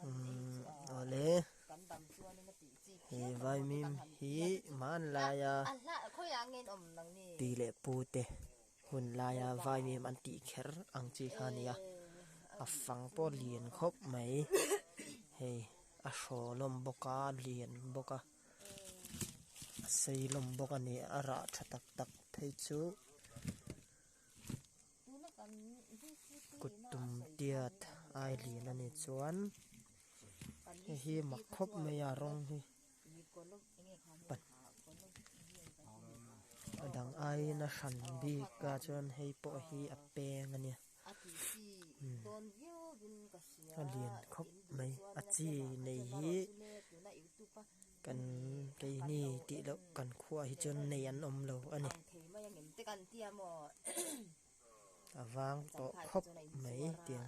Umm awle he vaimim hi hmanlaia pi leh pu te hun laia vaimim an tih kher ang chi kha a ni a a fang pawh lian khawp mai hei a hrawn awm bawk a lian bawk a a sei hlawm bawk a ni a rah tha tak tak phei chu. Kut tum tiat ai lian a nih chuan hei hi mak khawp mai a rawng hi a dang aiin a hran bik a chuan hei pawh hi a peng a nia a lian khawp mai a chi nei hi. Kan keini tih loh kan khuaah hi chuan nei an awm lo a ni. A vang tawh khawp mai tiang.